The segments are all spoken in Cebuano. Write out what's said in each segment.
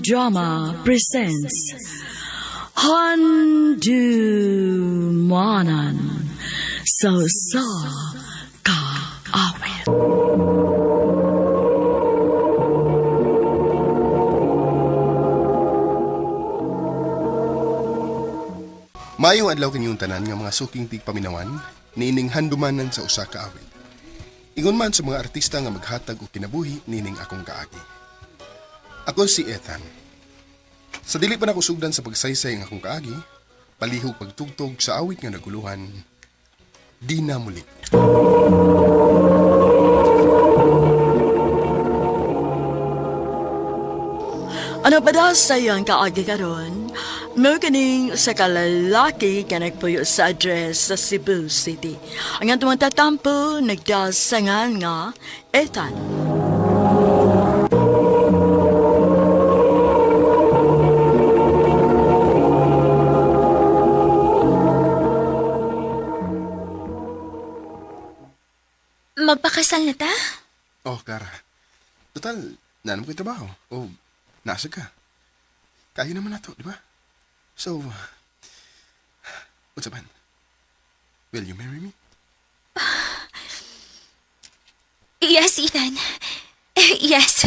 Drama presents Handumanan sa Usa Ka Awit. Maayong adlaw kinyong tanan nga mga suking tigpaminawan niining handumanan sa usa ka awit. Ingon man sa mga artista nga maghatag og kinabuhi niining akong kaagi. Ako si Ethan. Sa dili pa nako sugdan sa pagsaysay ang akong kaagi, palihog pagtugtog sa awit nga naguluhan, di na muli. Ano pa daw sa iyang kaagi karon? Mo kining sa kalalaki ka nagpuyo sa address sa Cebu City. Ang atong tatampo nagdasangan nga Ethan. Magpakasal na ta? Oh, Clara. Total, naanam ko'y trabaho. O, nasa ka. Kaya naman nato, di ba? So, what's up, man? Will you marry me? Yes, Ethan. Yes.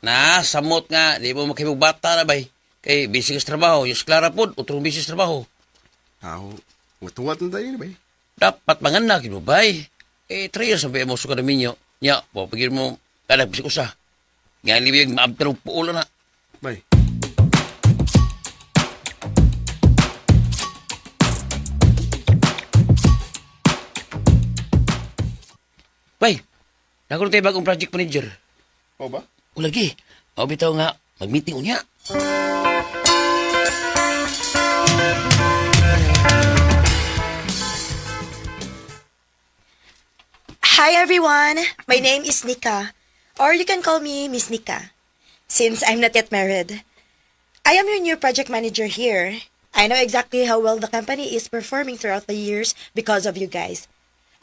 Na, samot nga, di mo makibubata na bay. Kay busy ka sa trabaho, Yus Clara pod, utrong busy sa trabaho. Aw, watuwat na tayo, ba? Dapat manganak mo bay. Eh, 3 years ang mo suka minyo. Nya, papagin mo, kanak bisik usa. Nga libig maabtan og puulo na. Bay. Bay, nagkaroon tayo bagong project manager. O ba? O lagi, mao bitaw nga, mag-meeting unya. Hi everyone! My name is Nika, or you can call me Miss Nika, since I'm not yet married. I am your new project manager here. I know exactly how well the company is performing throughout the years because of you guys.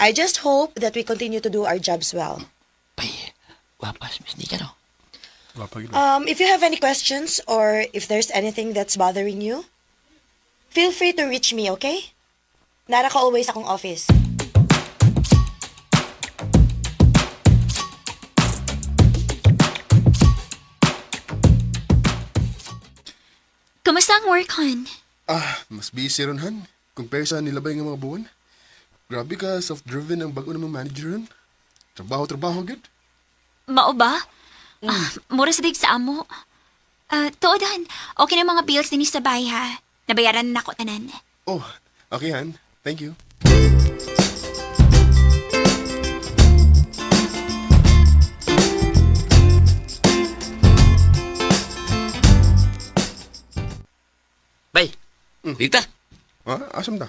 I just hope that we continue to do our jobs well. Bay, wapas, Miss Nika no. Wapa gid. If you have any questions or if there's anything that's bothering you, feel free to reach me, okay? Nara ko always akong office. Kumusta ang work, hon? Ah, mas busy ron, han. Compare sa nilabay nga mga buwan. Grabe ka, self-driven ang bago namang manager ron. Trabaho-trabaho, gid. Mao ba? Ah, mura sa dig sa amo. Ah, tuod, hon. Okay na mga bills dinhi sa bahay, ha? Nabayaran na nako tanan. Oh, okay, han. Thank you. Bay, dita. Ah, asam ta?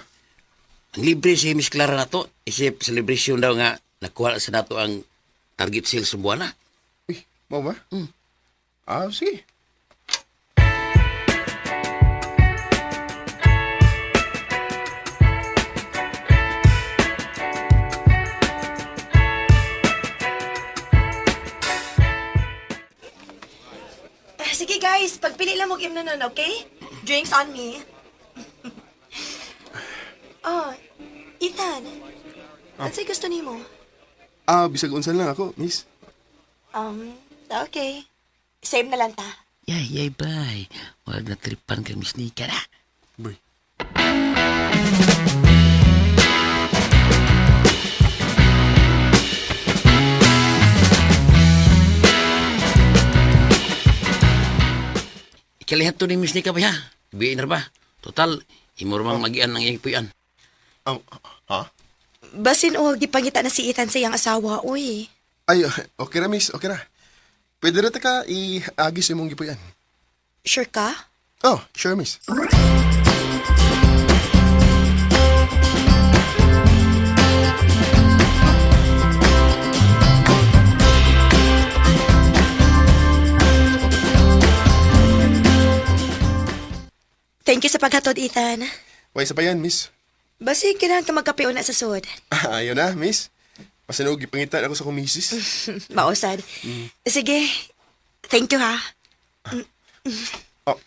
Ang libre si Miss Clara na to, isip celebration daw nga, nakuha sa nato ang target sales sa buwan na. Uy, mau ba? Ah, sige. Ah, sige guys, pagpili lang og imno nun, okay? Drinks on me. Oh, Ethan. Unsay gusto nimo? Ah, bisag unsan lang ako, miss. Okay. Same na lang ta. Yay, yay, bay. Wag na tripan kang Miss Nika na. Boy. Ikalihat to ni Miss Nika ba ya? Biin na ba? Total, imurmang magian ng iyang puyan. Ah, ha? Basin og gipangita na si Ethan sa iyang asawa, uy. Ay, okay ra, miss. Okay ra. Pwede ra ta ka iagi sa imong gipuy-an. Sure ka? Oh, sure, miss. Thank you sa paghatod, Ethan. Way sa pa yan, miss. Basi kailangan ka magkape una sa sud. Ayaw na, miss. Pasanog, gipangitan ako sa akong misis. Mausad. Sige. Thank you, ha. Oh.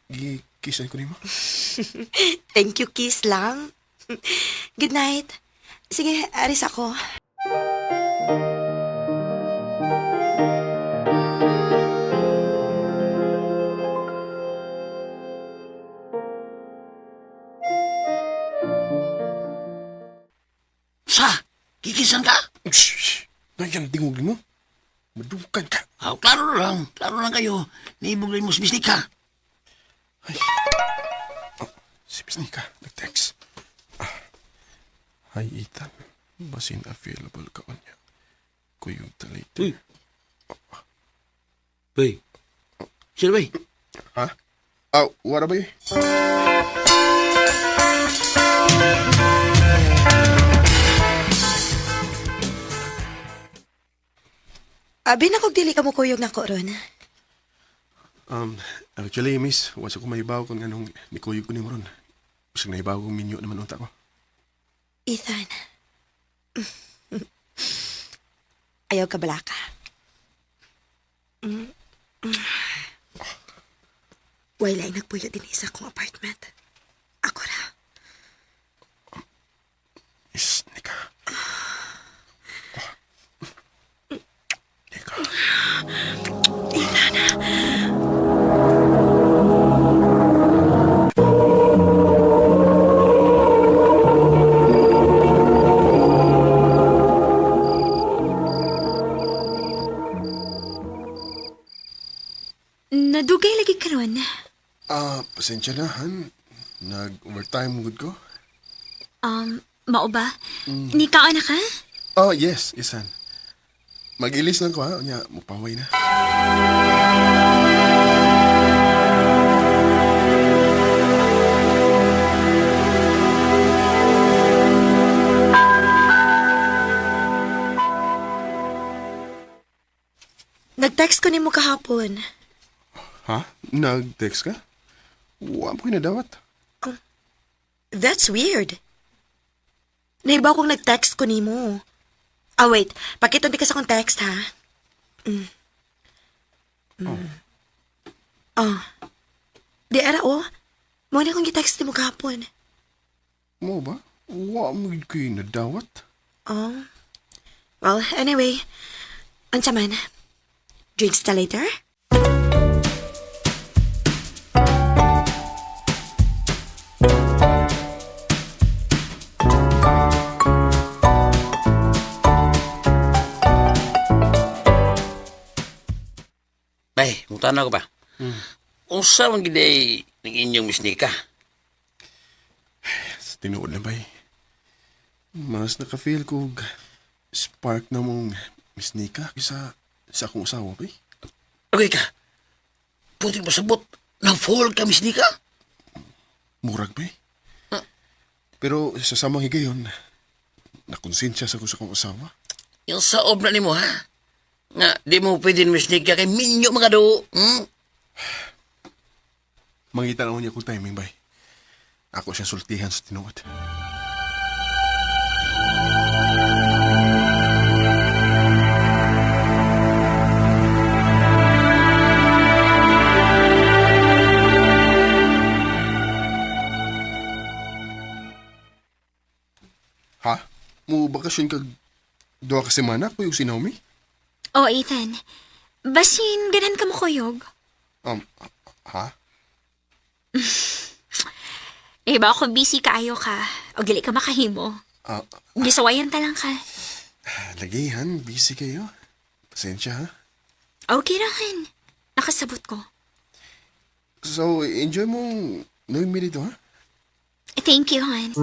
Gikisan ko nimo. Thank you, kiss lang. Good night. Sige, aris ako. Sa, kikisan ka? Shh, shh. Ngayon, tingog mo. Madukan ka. Ah, klaro na lang. Klaro lang kayo. Niibog rin mo si Miss Nika. Oh, si Miss Nika, nag-text. Ah. Hi, Ethan. Basin available ka niya. Kuyog ta later. Uy. Bay. Sino bay? Ha? Ah, wala ba yun? Abi na kog dili ka mo kuyog nako ron. Actually, miss, wasa ko mahibaw kung anong nikuyog ko ni Moron. Bisag nahibaw kong minyo naman unta ko. Ethan. Ayaw ka bala ka. Wala ay nagpuyo din isa kong apartment. Ako ra. Miss Nika. Oh. Nika. Ethan. Nadugay lagi karon. Ah, pasensya na, han. Nag-overtime good ko. Mao ba? Nikaon na ka? Oh, yes, yes, han. Mag-ilis lang ko, ha? Unya, mupaway na. Nag-text ko nimo kahapon. Ha? Nag-text ka? Wa mo kinadawat. That's weird. Naibaw kong nag-text ko nimo. Ah, wait. Pakita di ka sa akong text, ha? Mm. Mm. Oh. Di ara, oh. Mo na kong gi-text nimo kahapon. Mo ba? Wa mo gid ko nadawat. Oh. Well, anyway. Unsa man? Drinks ta later? Bay, mutana ko ba? Unsa man gid ay ning inyong Miss Nika? Sa tinuod na bay. Mas naka-feel ko og spark na mong Miss Nika kaysa sa akong usawa bay. Okay ka. Puti mo sabot. Na-fall ka, Miss Nika? Murag bay. Pero sa samang higayon, nakonsensya sa ko sa akong usawa. Yung saob na nimo, ha? Nga, di mo pwede ni Miss Nika kay minyo mga do. Hmm? Mangita na niya kung timing bay. Ako siyang sultihan sa tinuod. Ha? Mo bakasyon kag duha ka semana ko yung si Naomi? Oh, Ethan. Basin, ganan ka mo kuyog. Ha? Eh, ba kung busy kaayo ka, o dili ka makahimo. Ah, Gisawayan ta lang ka. lagihan, busy kayo. Pasensya ha. Okay ra han. Nakasabot ko. So, enjoy mong Noemi dito, ha? Thank you, Han.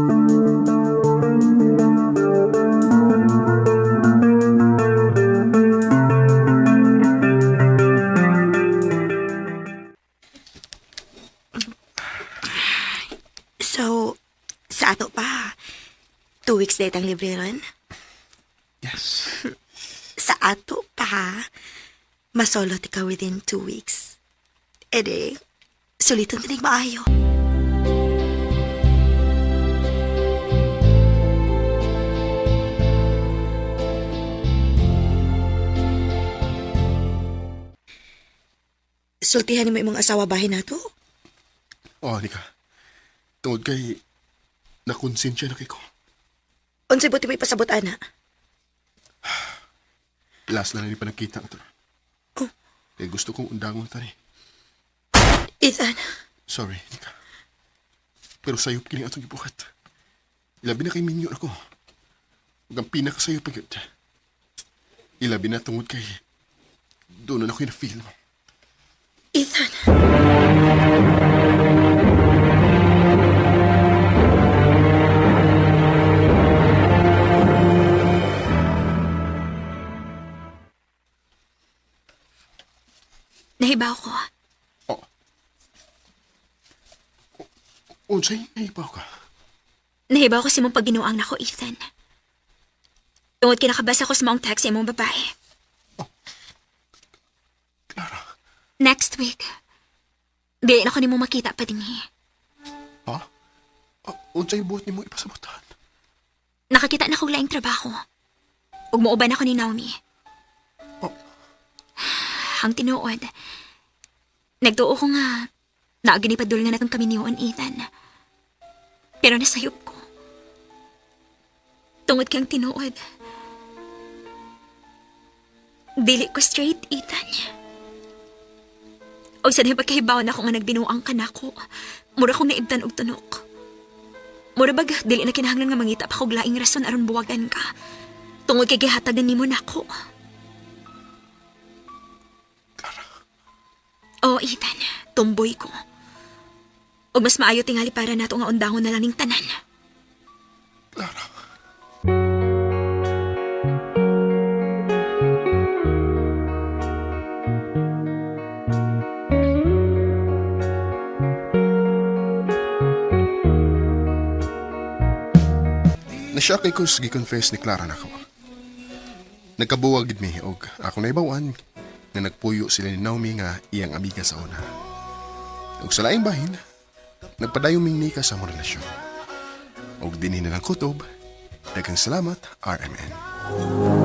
2 weeks dahil ang libre ron. Yes. Sa ato pa, masolot ikaw within 2 weeks. Ede, suliton ka ning maayo. Sultihan mo imong asawa bahin nato? Oh, Nika. Tungod kay nakonsensya na kay ko. Unsay buti mo ipasabot ana? Last na lang ni pa nagkita ito. Oh. Kay gusto kong undangon tani. Ethan, Sorry, Nika. Pero sayop kini atong gibuhat. Ilabi na kay minyo ako. Ug ang pinakasayop pa gyud. Ilabi na tungod kay doon na ako na-feel mo. Ethan. Nahibaw ko. Oh. Unsay naibaw ka? Nahibaw ko sa imong pagginuang nako, Ethan. Tungod kinakabasa ko sa maong text sa imong babae. Clara. Next week, di na ko nimo makita pa dinhi. Ha? Oh, unsay buhat nimo ipasabotan? Nakakita na kog laing trabaho. Ug muuban ako ni Naomi. Oh. Ang tinuod, nagtuo ko nga naagini padul na natong kami niyon, Ethan. Pero nasayop ko. Tungod kang tinuod. Dili ko straight, Ethan. O sa di pagkahibaw na ako nga nagbinuang ka nako. Mura kong naibtan og tunok. Mura bag, dili na kinahanglan nga mangita pa kog laing rason aron buwagan ka. Tungod kay gihatag na nimo nako. Oo, Ethan. Tumboy ko. Ug mas maayo tingali para nato nga undangon na lang ning tanan. Clara. Nashock ko sa gi-confess ni Clara nako. Nagkabuwag gid mi og ako naibawan nga nagpuyo sila ni Naomi nga iyang amiga sa una. Ug sa laing bahin, nagpadayon ming nika sa among relasyon. Og dinhi na lang kutob, daghang salamat RMN.